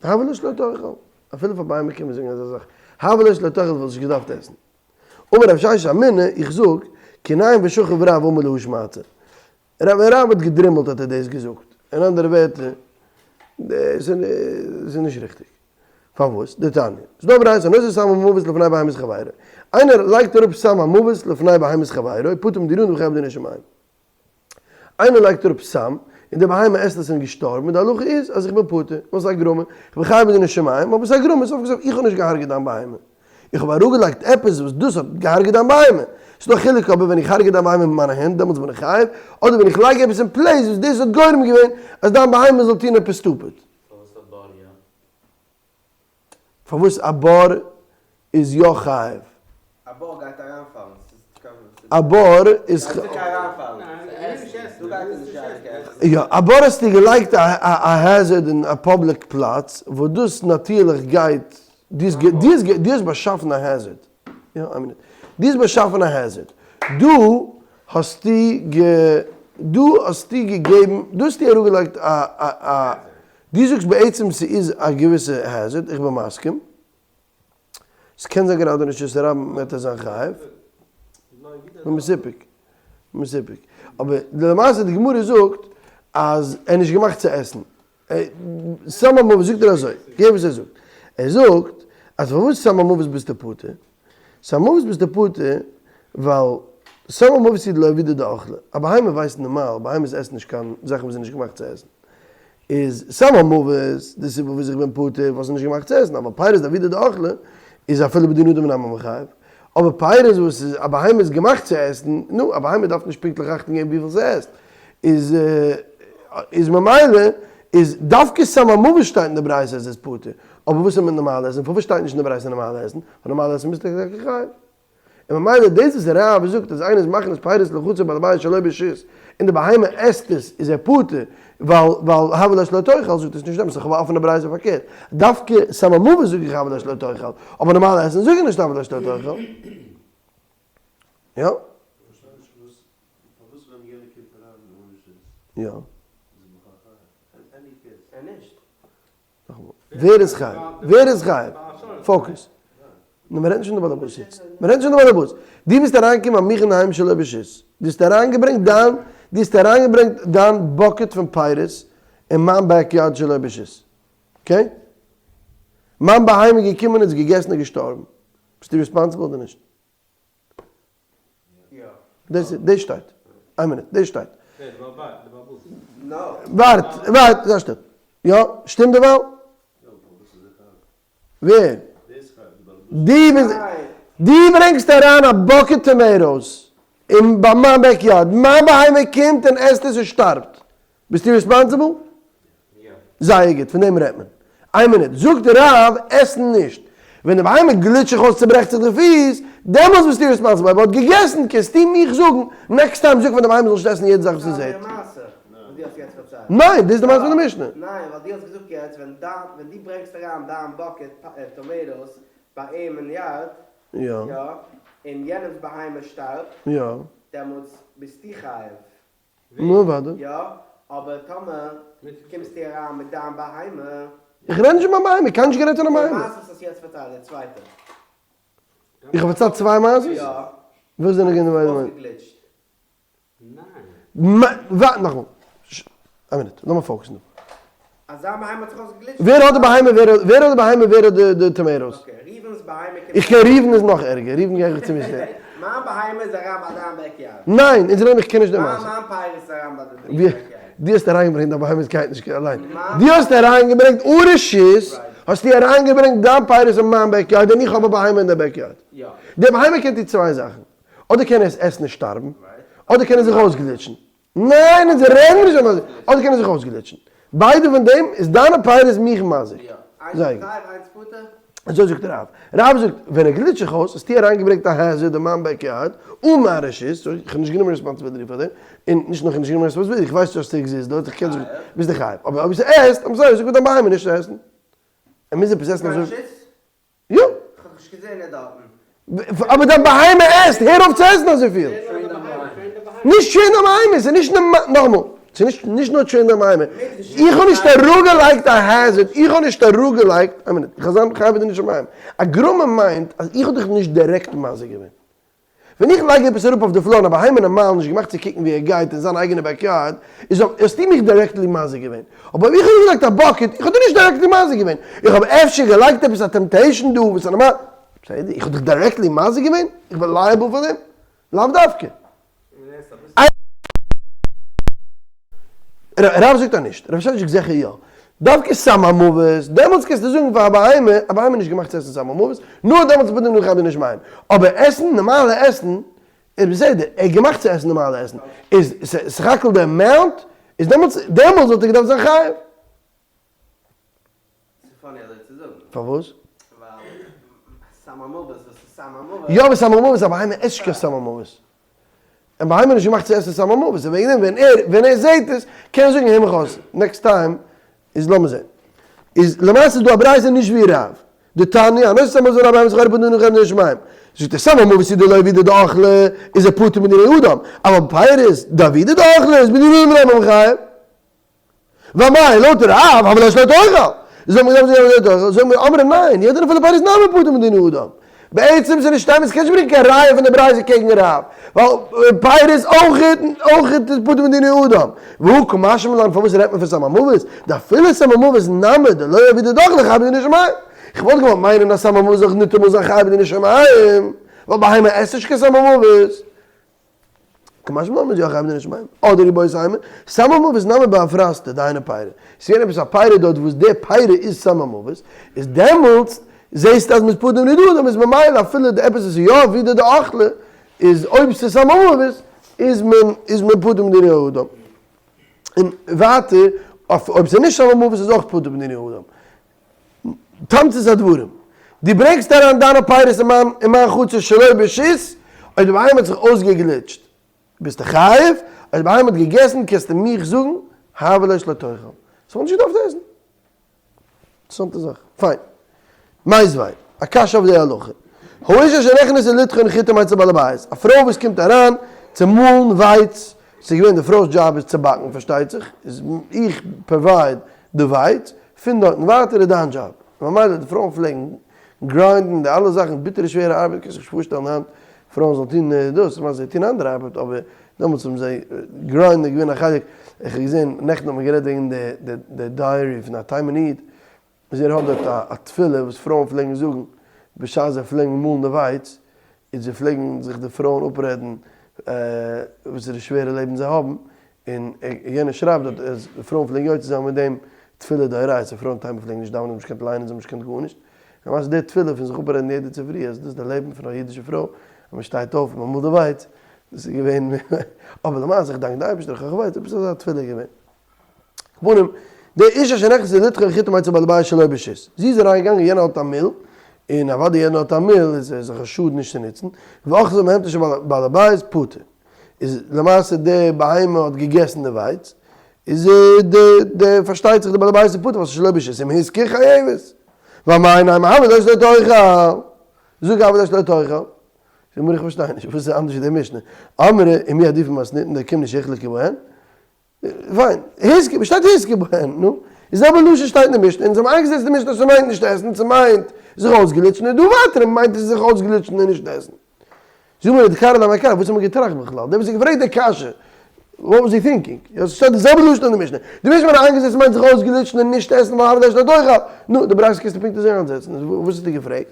בהמה. הבל יש לו תאכל, אפילו פאר בהמה קען מען זאגן אזא זאך, הבל יש לו תאכל וואלט נישט געדארפט עסן. אמר רב ששת אמינא, איך זאג, כי ניים ושכב רב אמר להא שמעתא. רב רב האט געדרימלט האט ער דאס געזאגט. אין אנדערע ווערטער, דאס איז נישט ריכטיג. פארוואס? דתניא. ס'דא א ברייתא, הנותן סם המוות לפני בהמת חברו. איינער לייגט אראפ סם המוות לפני בהמת חברו, פטור מדיני אדם וחייב בדיני שמים. איינער לייגט אראפ סם, און די בהמה עסט עס און געשטארבן, און די הלכה איז אז איך בין פטור, ווייל ס'איז א גרמא, איך בין חייב בדיני שמים, אבער ס'איז א גרמא, סוף כל סוף איך האב נישט געהארגעט דיין בהמה. איך האב אראפגעלייגט עפעס וואס דאס האט געהארגעט דיין בהמה. ס'איז דא א חילוק אבער ווען איך הרג'ע דיין בהמה מיט מיינע הענט, דעמאלטס בין איך חייב, אדער ווען איך לייג עפעס אין place וואס דאס האט גורם געווען אז דיין בהמה זאל טון עפעס stupid. פארוואס א בור יא? פארוואס א בור איז יא חייב? א בור גייט אריינפאלן, ס'איז א בור איז גייט זיכער אריינפאלן, ס'איז דא גייט ער נישט אריין. יא, א בור האסטו געלייגט א hazard אין א public פלאץ וואס דאס נאטירליך גייט, דו האסט באשאפן א hazard, יא איין מינוט, דו האסט באשאפן א hazard, דא האסטו גע דא האסטו געגעבן, דא האסטו אראפגעלייגט א א דו זאגסט בעצם ס'איז א געוויסע hazard, איך בין מסכים. ס'קען זיין גראדע נישט אז רבים וועט ער זיין חייב. כ'בין מסופק. מסופק. אבער למעשה די גמרא זאגט אז ער איז נישט געמאכט צו עסן. סם המוות זאגט ער אזוי, הער וואס ער זאגט. ער זאגט אז פארוואס סם המוות ביסטו פטור? סם המוות ביסטו פטור ווייל סם המוות איז דלא עבידא דאכלה. א בהמה ווייסט נארמאל, בהמות עסן נישט קיין זאכן וואס איז נישט געמאכט צו עסן. איז סם המוות די סיבה פארוואס איך בין פטור ווייל ס'איז נישט געמאכט צו עסן, אבער פירות דעבידא דאכלה איז אפילו בדין אדם נמי מחייב, אבער פירות וואס איז א בהמה איז געמאכט צו עסן, נו, א בהמה דארף נישט פונקטליך אכטונג געבן וויפיל ס'עסט, איז איז ממילא איז דווקא סם המוות שטייט אין די ברייתא אז עס איז פטור, אבער וואס איז מיט נארמאלע עסן, פארוואס שטייט נישט אין די ברייתא נארמאלע עסן, ווייל נארמאלע עסן ביסטו טאקע חייב. און ממילא דאס וואס רב זאגט אז איינער איז מכניס פירות לחצר בעל הבית שלא ברשות און די בהמה עסט עס איז ער פטור ווייל ווייל הבל אש לא תאכל זאגט עס נישט אמת איך האב א אפענע ברייתא פארקערט דווקא סם המוות זאג איך הבל אש לא תאכל אבער נארמאלע עסן זאג איך נישט הבל אש לא תאכל. יא? יא. ווער איז חייב? ווער איז חייב? Focus. נו, מ'רעדט נישט פון די בעל הבית יעצט. מ'רעדט נישט פון די בעל הבית. דו ביסט אריינגעקומען ביי מיך אינדערהיים שלא ברשות. דו האסט אריינגעברענגט דיין, דו האסט אריינגעברענגט דיין bucket פון פירות אין מיין backyard שלא ברשות. Okay? מיין בהמה איז געקומען און עס געגעסן און געשטארבן. ביסטו responsible אדער נישט? דאס שטייט. איין מינוט, דאס שטייט. ווארט, ווארט, דאס שטייט. יא, שטימט דערווייל? ווער? דו ביסט, דו ברענגסט אריין א bucket tomatoes אין ביי מיין backyard, מיין בהמה קומט און עסט עס און שטארבט. ביסטו responsible? זייער גוט, פון דעם רעדט מען. איין מינוט, זאגט רב, עסן נישט. ווען די בהמה גליטשט זיך אויס צוברעכט זיך די פיס, דעמאלטס ביסטו responsible, אויב ער האט געגעסן קענסטו מיך זאגן, next time זאג פאר די בהמה זאל נישט עסן יעדע זאך וואס ער זעט. ניין, דאס איז די מעשה פון די משנה. ניין, ווייל דו האסט געזאגט יעצט ווען דיין, ווען דו ברענגסט אריין דיין bucket tomatoes ביי אים אין yard, יא, און יענעמס בהמה שטארבט, דעמאלטס ביסטו חייב. נו אוודאי. יא, אבער טאמער קומסטו אריין מיט דיין בהמה. איך רעד נישט פון מיין בהמה, קיינער נישט גערעדט פון א בהמה. די מעשה וואס האסט יעצט פארציילט, די צווייטע. איך האב פארציילט צוויי מעשות? יא. וואס זענען געווען די ביידע מעשות? אויסגעגליטשט. ווארט נאכאמאל. א מינוט, לאמיר focus ן דא. אז זיין בהמה האט זיך אויסגעגליטשט. ווער האט די בהמה, ווער האט די בהמה, ווער האט די tomatoes? Okay, ראובן'ס בהמה קומט. איך קען ראובן איז נאך ערגער, ראובן גיי איך צו נישט זען. מיין בהמה איז אריין ביי דיין backyard. ניין, אונז רעדן איך קען נישט די מעשה. מיין פירות איז אריין ביי די backyard. דו האסט אריינגעברענגט דיין בהמות גייט נישט אליין. דו האסט אריינגעברענגט אן רשות, האסטו אריינגעברענגט דיין פירות אין מיין backyard און איך האב א בהמה אין די backyard. די בהמה קען טון צוויי זאכן, אדער קען ער עס עסן און שטארבן, אדער קען ער זיך אויסגליטשן. ניין אונז רעדן נישט אויף מזיק, אדער קען ער זיך אויסגליטשן. ביידע פון דעם איז דיינע פירות מיך מזיק. זייער גוט. אזוי זאגט רב. רב זאגט, ווען ער גליטשט זיך אויס, האסטו אריינגעברענגט א hazard אין מיין backyard, אן מיין רשות, so איך האב נישט גענומען responsibility פאר דעם, און נישט נאר איך האב נישט גענומען responsibility, איך ווייס נישט אז ס'עקזיסט דארט, איך קען זיך, ביסט די חייב. אבער אויב ס'עסט, I'm sorry, זאג פאר דיין בהמה נישט צו עסן. ער מוז עפעס עסן אזוי. יא. כ'האב נישט געזען ער דארטן. אבער דיין בהמה עסט, הער אויף צו עסן אזויפיל. נישט train דיין בהמה, ס'איז נישט נאכאמאל, ס'איז נישט נישט נאר train דיין בהמה, איך האב נישט אראפגעלייגט א hazard, איך האב נישט אראפגעלייגט, איין מינוט, איך זיין חייב בדיני שמים, א גרמא מיינט אז איך האב דיך נישט דירעקט מזיק געווען. ווען איך לייג עפעס אראפ אויף די floor און א בהמה נארמאל נישט געמאכט צו קוקן ווי ער גייט אין זיין אייגענע backyard, איז האסטו מיך directly מזיק געווען. אבער אויב איך האב געלייגט א bucket, איך האב דיר נישט directly מזיק געווען, איך האב אפשר געלייגט עפעס א temptation דא וואס איז נארמאל, בסדר, איך האב דיך directly מזיק געווען? איך בין liable פאר דעם? לאו דווקא. רב זאגט אז נישט, רב זאגט זיכער יא. דווקא סם המוות, דעמאלטס קענסטו זאגן פאר א בהמה, א בהמה איז נישט געמאכט צו עסן סם המוות, נאר דעמאלטס איז פטור מן דיני שמים. אבער עסן, נארמאלע עסן, איז בסדר, ער איז געמאכט צו עסן נארמאלע עסן, איז סך הכל די amount, איז דעמאלטס, דעמאלטס וואלט ער געדארפט זיין חייב. ס'איז funny אזוי צו זאגן. פארוואס? ווייל סם המוות וואס איז סם המוות. יא אבער סם המוות, א בהמה עסט נישט קיין סם המוות. א בהמה איז נישט געמאכט צו עסן סם המוות, און וועגן דעם ווען ער ווען ער זעהט עס קען ער זאגן הער מיך אויס, next time איז לאמיר זעהן. איז למעשה איז דא א ברייתא נישט ווי רב. דתניא, הנותן סם המוות לבהמה זכור פטור מן דיני שמים. זאגט ער סם המוות איז דלא עבידא דאכלה איז ער פטור מדיני אדם, אבל פירות דעבידא דאכלה איז מדיני אדם נמי חייב. ואמאי לויט רב הוה ליה שלא תאכל, זאג מיר זאג מיר זאג מיר אמרי ניין, יעדער אפילו פירות נמי פטור מדיני אדם. בעצם איז נישט אמת, קענסט נישט ברענגען קיין ראיה פון די ברייתא קעגן רב, ווייל פירות אויך אויך איז פטור מדיני אדם. והא קא משמע לן פארוואס רעדט מען פון סם המוות, דאפילו סם המוות נמי דלא עבידא דאכלה חייב בדיני שמים. איך וואלט געוואלט מיינען אז סם המוות זאל ניטאמאל זיין חייב בדיני שמים, ווייל בהמה עסט נישט קיין סם המוות. קא משמע לן איז יא חייב בדיני שמים, אדער איבעית אימא, סם המוות נמי באפרסתא, דהיינו פירי, ס'איז געווען עפעס א פירי דארט וואס די פירי איז סם המוות, איז דעמאלטס זעסטו אז מ'איז פטור מדיני אדם איז ממילא אפילו די עפעס וואס איז יא עבידא דאכלה איז אויב ס'איז סם המוות איז מען איז מען פטור מדיני אדם. און ווייטער אויב ס'איז נישט סם המוות איז אויך פטור מדיני אדם. תמצית הדברים, דו ברענגסט אריין דיינע פירות אין מיין אין מיין חצר שלא ברשות, אויב די בהמה האט זיך אויסגעגליטשט ביסטו חייב, אויב די בהמה האט געגעסן קענסטו מיך זאגן הוה ליה שלא תאכל, ס'וואלט נישט געדארפט עסן. אינטערעסאנטע זאך. פיין. מיתיבי, א קשיא אויף די הלכה. האשה שנכנסה לטחון חיטים אצל בעל הבית, א פרוי וואס קומט אריין צו מאלן ווייץ, ס'איז געווען די פרוי'ס דזשאב איז צו באקן פארשטייט זיך, איז איך provide די ווייץ, פון דארטן ווייטער איז דיין דזשאב. ממילא די פרויען פלעגן grind ן די אלע זאכן, ביטערע שווערע ארבעט, קענסט זיך נישט פארשטעלן היינט פרויען זאלן טון דאס, כ'מיין זיי טון אנדערע ארבעט אבער דעמאלטס האבן זיי, grind ן איז געווען א חלק, איך האב געזען נעכטן האט מען גערעדט וועגן די די diary פון א תימן'ער איד, אז ער האט דארט א תפילה וואס פרויען פלעגן זאגן בשעת זיי פלעגן מאלן די ווייץ, און זיי פלעגן זיך די פרויען אפרעדן וואס איז די שווערע לעבן זיי האבן, און יענער שרייבט דארט אז די פרויען פלעגן יוצא זיין מיט דעם תפילה דאורייתא, פרויען טיילמאל פלעגן נישט דאווענען, זיי האבן נישט געקענט ליינען, זיי האבן נישט געקענט גארנישט, למעשה די תפילה פון זיך אפרעדן יעדע צופרי אז דאס איז די לעבן פון א אידישע פרוי, אז מען שטייט אויף און מען מאלט די ווייץ, דאס איז געווען, אבער למעשה איך דאנק די אייבערשטער איך האב ווייץ, עפעס אזא תפילה געווען. פנים, די אישה שנכנסה לטחון חיטים אצל בעל הבית שלא ברשות. זי איז אריין געגאנגען יענער האט א מיל, און אוודאי יענער האט א מיל איז ער זיך א שאד נישט צו נוצן, ואכלה בהמתו של בעל הבית פטור. איז למעשה די בהמה האט געגעסן די ווייץ, איז די די פארשטייט זיך די בעל הבית איז פטור ווייל ס'איז שלא ברשות, אם התיר חייבת. ואמאי נימא הוה ליה שלא תאכל. זאג הוה ליה שלא תאכל. זאגט די גמרא איך פארשטיי נישט וואס איז אנדערש ווי די משנה. אמרי ומי עדיפא מתניתין דקמנא שהוחלקו בהן. פיין, התיר, ווי שטייט התיר בהן? נו, די זעלבע לשון שטייט אין די משנה, אונז האבן איינגעזעצט די משנה אז ס'מיינט נישט עסן, ס'מיינט זיך אויסגליטשן, און דא ווייטער מיינט עס זיך אויסגליטשן און נישט עסן. זאג מיר דקארי למאי קארי, וואס האט מען געטראכט בכלל? דער וואס האט געפרעגט די קשיא, what was he thinking? יא, ס'שטייט די זעלבע לשון אין די משנה. די משנה האט איינגעזעצט מיינט זיך אויסגליטשן און נישט עסן ווייל הוה ליה שלא תאכל. נו, די ברייתא קענסטו פונקט אזוי איינזעצן, וואס האסטו געפרעגט?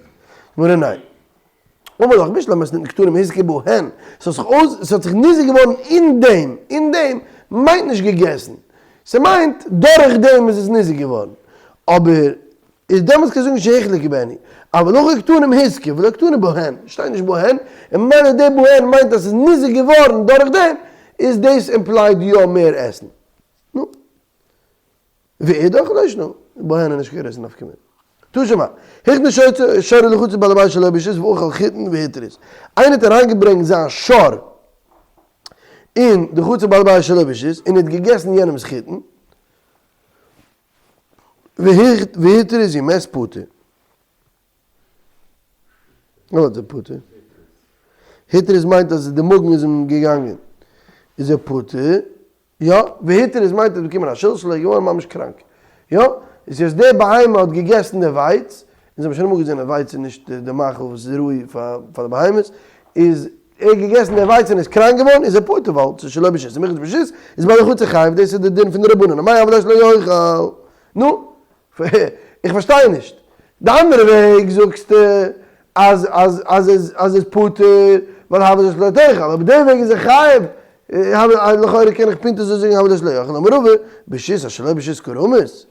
גמרא ניין. אמר לך בשלמא מתניתין קתני התיר בהן, ס'האט זיך אויס, ס'האט זיך ניזוק געווארן אין דעם, אין דעם מיינט נישט געגעסן, ס'מיינט דורך דעם איז עס ניזוק געווארן, אבער איז דעמאלטס קענסטו זאגן שהוחלקו בהן, אבל הכא קתני התיר ולא קתני בהן, שטייט נישט בהן, און ממילא די בהן מיינט אז ס'איז ניזוק געווארן דורך דעם, איז דאס implied יא מער עסן. נו. ואידך לא שנא, בהן איז נישט קיין גרויסע נפקא מינה. תא שמע, הכניס שורו לחצר בעל הבית שלא ברשות ואכל חיטין והתריז. איינער האט אריינגעברענגט זיין שור אין די חצר בעל הבית שלא ברשות און ער האט געגעסן יענעמ'ס חיטין והתריז ומת פטור. וואס איז פטור? התריז מיינט אז די מאגן איז אים געגאנגען. איז ער פטור? יא, והתריז מיינט ער האט באקומען א שלשול, ער איז געווארן ממש קראנק. יא, איז יעצט די בהמה האט געגעסן די ווייץ, אונז האבן שוין אמאל געזען אז ווייץ איז נישט די מאכל וואס איז ראוי פאר די בהמות, איז ער האט געגעסן די ווייץ און איז קראנק געווארן, איז ער פטור ווייל ס'איז שלא ברשות, און מחוץ ברשות איז בעל החצר חייב, דאס איז די דין פון די רבנן, אמאי הוה ליה שלא יאכל. נו, איך פארשטיי נישט. די אנדערע וועג זאגסטו אז אז אז אז אז איז פטור ווייל הוה ליה שלא תאכל, אבער די וועג איז ער חייב, לכאורה קען איך פונקט אזוי זאגן הוה ליה שלא יאכל, אמר רבא, ברשות אשר לא ברשות קרמית.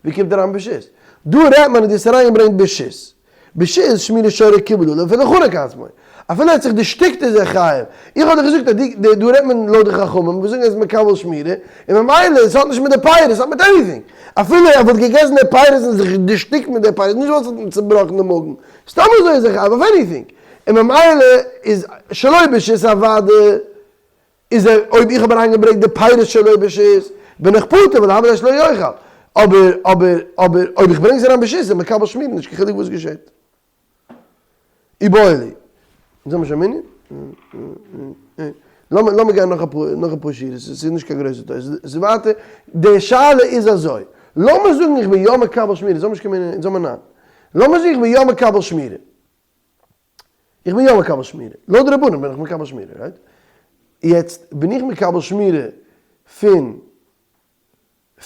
ווי קומט אריין ברשות? דא רעדט מען אז דו האסט אריינגעברענגט ברשות. ברשות שמירת שורו קיבל עליו אפילו חנק עצמו. אפילו ער האט זיך דערשטיקט איז ער חייב. איך האב דאך געזאגט אז די דא רעדט מען לויט די חכמים וואס זאגן אז מקבל שמירה, און ממילא עס האט נישט מיט די פירות, עס האט מיט anything. אפילו ער וואלט געגעסן די פירות און זיך דערשטיקט מיט די פירות, נישט ווייל עס האט אים צובראכן די מאגן, סתם אזוי איז ער חייב אויף anything. און ממילא איז שלא ברשות אוודאי. איז ער, אויב איך האב אריינגעברענגט די פירות שלא ברשות, בין איך פטור ווייל הוה ליה שלא יאכל. אבער, אבער, אבער, אויב איך ברענג עס אריין ברשות איז מקבל שמירה, נישט קיין חילוק וואס געשעט. איבעיא להו. אונז האבן שוין מנין? לאמיר, לאמיר גיין נאך אפאר, נאך אפאר שורות, עס איז נישט קיין גרויסע תוס'. עס איז ווייטער, די שאלה איז אזוי, לאמיר זאגן איך בין יא מקבל שמירה, אונז האבן נישט קיין מנין, אונז האבן ניין. לאמיר זאגן איך בין יא מקבל שמירה. איך בין יא מקבל שמירה, לויט די רבנן בין איך מקבל שמירה, right? יעצט בין איך מקבל שמירה פון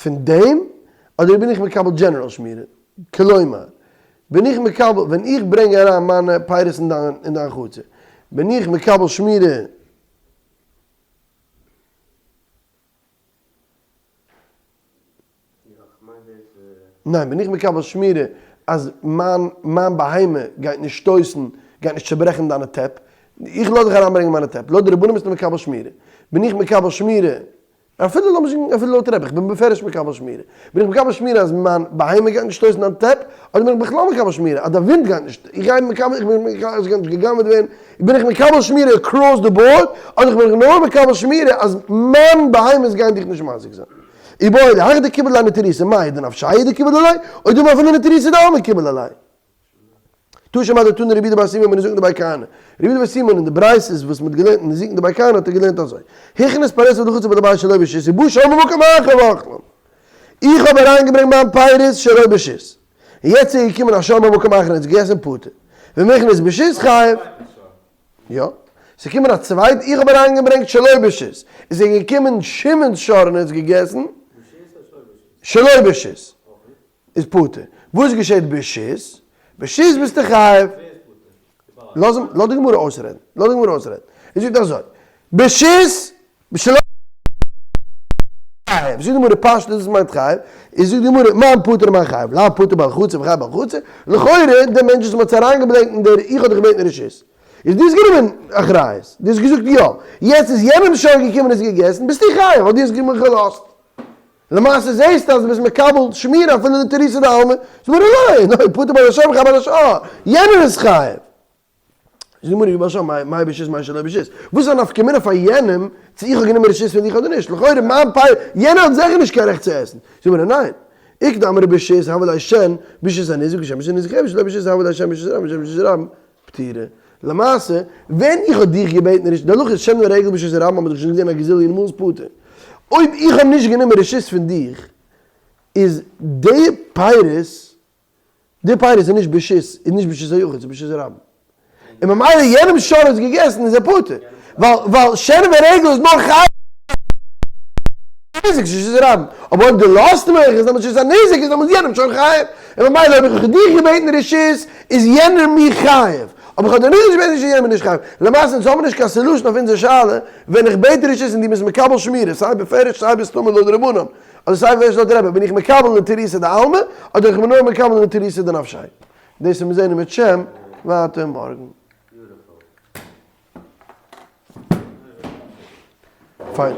פון דעם, אדער בין איך מקבל general שמירה? כלומר, בין איך מקבל, ווען איך ברענג אריין מיינע פירות אין דיין אין דיין חצר, בין איך מקבל שמירה ניין, בין איך מקבל שמירה אז מיין מיין בהמה גייט נישט שטויסן, גייט נישט צוברעכן דיינע טעפ, איך לאז דיך אריינברענגען מיינע טעפ, לויט די רבנים ביסטו מקבל שמירה, בין איך מקבל שמירה, אפילו לאמיר זאגן אפילו לויט רבי, איך בין בפירוש מקבל שמירה, בין איך מקבל שמירה אז מיין בהמה גייט נישט שטויסן דיין טעפ, אדער בין איך בכלל מקבל שמירה אז די ווינט גייט נישט, איך גיי מקבל, איך בין מקבל, עס גייט נישט גע'גנב'עט ווערן, בין איך מקבל שמירה across the board, אדער איך בין נאר מקבל שמירה אז מיין בהמות גייען דיך נישט מזיק זיין. איבעיא להו, היכא דקיבל עליה נטירותא, מאי דנפשיה דקיבל עליה, או דלמא אפילו נטירותא דעלמא קיבל עליה. תא שמע דתני רבי יהודה בר סימון בנזיקין דבי כהנא. רבי יהודה בר סימון אין די ברייתות וואס מ'האט געלערנט אין נזיקין דבי כהנא האט ער געלערנט אזוי, הכניס פירותיו לחצר בעל הבית שלא ברשות ובא שור ממקום אחר ואכלן. איך האב אריינגעברענגט מיין פירות שלא ברשות. און יעצט איז געקומען א שור ממקום אחר און האט עס געגעסן פטור. ואם הכניס ברשות חייב. יא. ס'איז געקומען א צווייט, איך האב אריינגעברענגט שלא ברשות. איז ער געקומען שמעון'ס שור און האט עס געגעסן. שלא ברשות. איז פטור. וואס געשעט ברשות? ברשות ביסטו חייב. לאז אים, לאז די גמרא אויסרעדן. לאז די גמרא אויסרעדן. ער זאגט אזוי. ברשות, שלא חייב. זאגט די גמרא פשטות וואס מיינט חייב? איז זאגט די גמרא מאן פטור ומאן חייב? לאו פטור בעל חצר וחייב בעל חצר? לכאורה דער מענטש וואס מ'האט אריינגעברענגט אין דער איך האב דיך געבעטן רשות. איז דו האסט גענומען אחריות. דו האסט געזאגט יא. יעצט איז יענעמ'ס שור געקומען און עס געגעסן, ביסטו חייב ווייל דו האסט מיך געלאזט. למעשה זעהסטו אז דו ביסט מקבל שמירה אפילו נטירותא דעלמא, זאגט די גמרא ניין, ניין, פטור בעל השור וחייב בעל השור, יענער איז חייב. זאגט די גמרא אי בעל השור מאי ברשות מאי שלא ברשות, וואס איז א נפקא מינה פאר יענעם צו איך האב גענומען רשות פון דיך אדער נישט, לכאורה מיין פיי, יענער האט זיכער נישט קיין רעכט צו עסן, זאגט די גמרא ניין, איכא דאמרי ברשות הוה ליה שן ברשות הניזק ושן ברשות הניזק חייב שלא ברשות הוה ליה שן ברשות הרבים ושן ברשות הרבים פטירה. למעשה, ווען איך האב דיך געבעטן רשות, די הלכה איז שן ורגל ברשות הרבים האט מען דאך שוין געזען א גזיליה און מאל איז פטור. אויב איך האב נישט גענומען רשות פון דיך, איז די פירות, די פירות איז נישט ברשות, איז נישט ברשות היחיד, ס'איז ברשות הרבים. און ממילא יענעמ'ס שור האט געגעסן איז ער פטור. ווייל ווייל שן ורגל איז נאר חייב נזק ברשות הרבים. אבער אויב דו לאזט מיך איז דעמאלטס ברשות הניזק איז דעמאלטס יענעמ'ס שור חייב. און ממילא אויב איך האב דיך געבעטן רשות איז יענער מיר חייב. אבער איך האב דיר נישט געבעטן רשות איז יענער מיר נישט חייב. למעשה אונז האבן נישט קיין solution אויף אונזער שאלה, ווען איך בעט רשות און דו ביסט מקבל שמירה, סיי בפירוש סיי בסתמא לויט די רבנן, אדער סיי בפירוש לויט רבי, בין איך מקבל נטירותא דעלמא, אדער איך בין נאר מקבל נטירותא דנפשיה. דאס וועט מען זען אם ירצה השם ווייטער מארגן. פיין.